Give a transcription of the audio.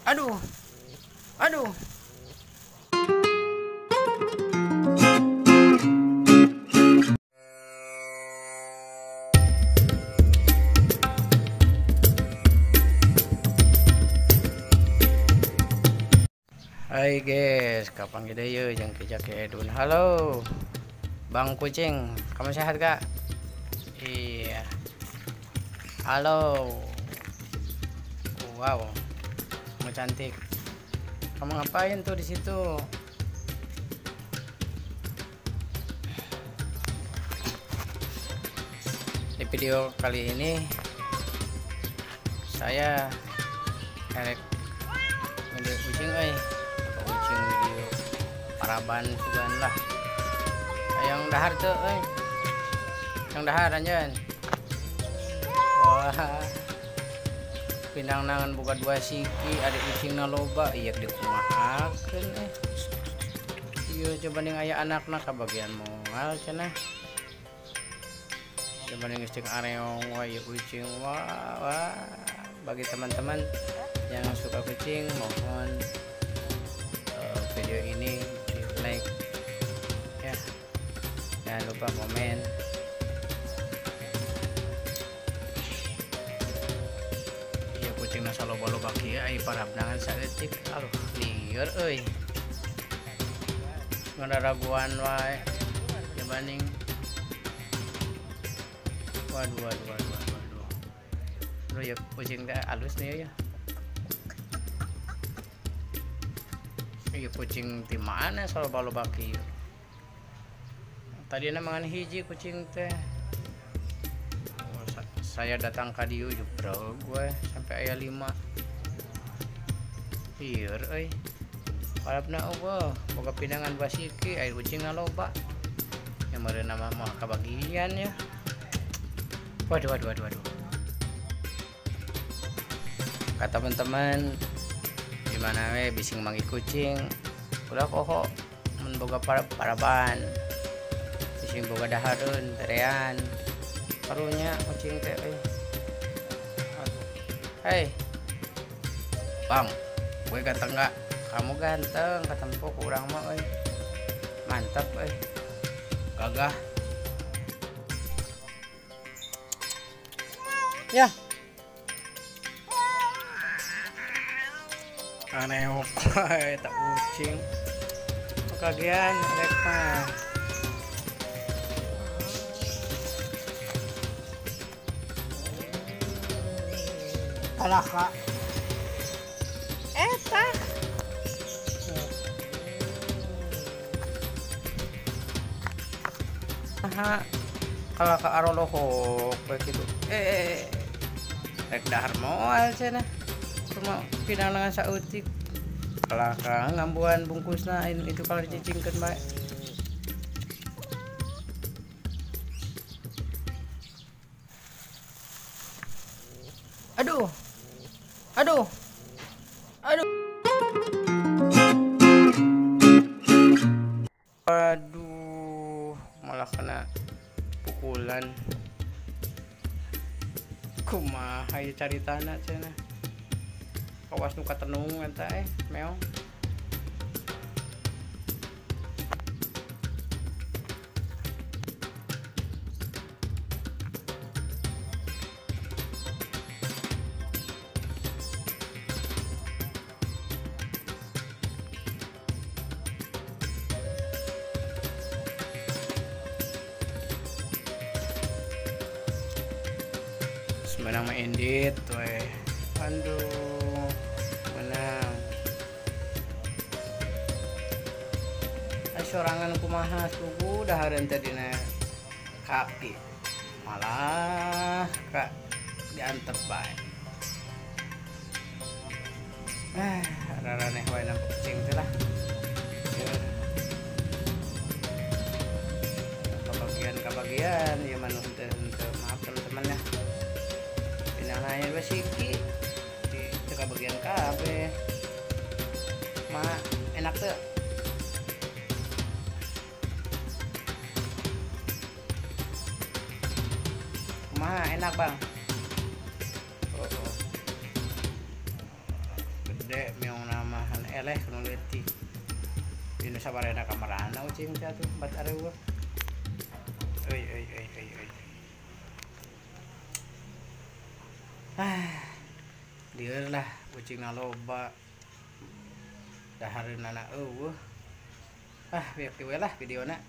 Aduh. Aduh. Hai guys, kapan gede yuk yang kijak Edun. Halo Bang Kucing, kamu sehat gak? Iya. Halo. Wow, kamu cantik. Kamu ngapain tuh di situ? Di video kali ini saya erek video kucing, kucing video paraban sugan lah. Yang dahar tuh, yang dahar anjan. Wah, pinang nangan buka dua siki, ada kucing loba, iya dikumahakeun Iya coba ning aya anakna kabagian moal cenah. Coba ning geus areong wah ieu kucing wah, wah. Bagi teman-teman yang suka kucing mohon video ini di like ya, jangan lupa komen. Iya kucing nasa loba-loba kieu ai parabnangan saeutik, aduh lieur euy, ngadaraguan wae dibanding. Waduh waduh waduh waduh, aduh ya kucing teh alus nih ya. Iya kucing di mana saloba-loba kieu. Tadi mangan hiji kucing teh. Oh, saya datang ka dieu jebrol gue sampai aya 5. Lieur euy. Parabna eueuh boga pinangan basiki aya kucing loba. Yang meureun mah moal kabagian ya. Waduh waduh waduh waduh. Kata teman-teman dimana we bising manggih kucing ulah koho mun boga paraban bising boga dahareun terean karunya kucing teh euy. Hei bang, gue ganteng gak? Kamu ganteng katempo kurang mah euy, mantap euy, gagah ya. Aneok tak kucing kagian rek mah. Alah kak eta aha kalau ke arolohok begitu rek dahar moal cenah cuma pinangan sautik kalakang ngambuan bungkusna itu kalau dicicingkeun bae. Aduh. Aduh. Aduh. Aduh, malah kena pukulan. Kumaha ieu caritana cenah. Awas nu katenung eta meong. Menang mah indit we. Aduh. Menang. Sorangan kumaha sugu dahareun teh dina kaki. Malah kak diantep bae. Raraneh wae nampak kucing teh lah. Kabagian ieu mah henteu maaf teman-teman ya. Pinangan we siki di teu kabagian kabeh. Mah enak teu? Mah enak bang. Oh, oh. Gede Eleh nu leutik. Dina sabarena kamarana ucing teh atuh bat areueuh. Euy euy euy euy euy. Ah. Lieur lah ucingna loba. Dahareunana eueuh. Ah, bieu kieu we lah videona.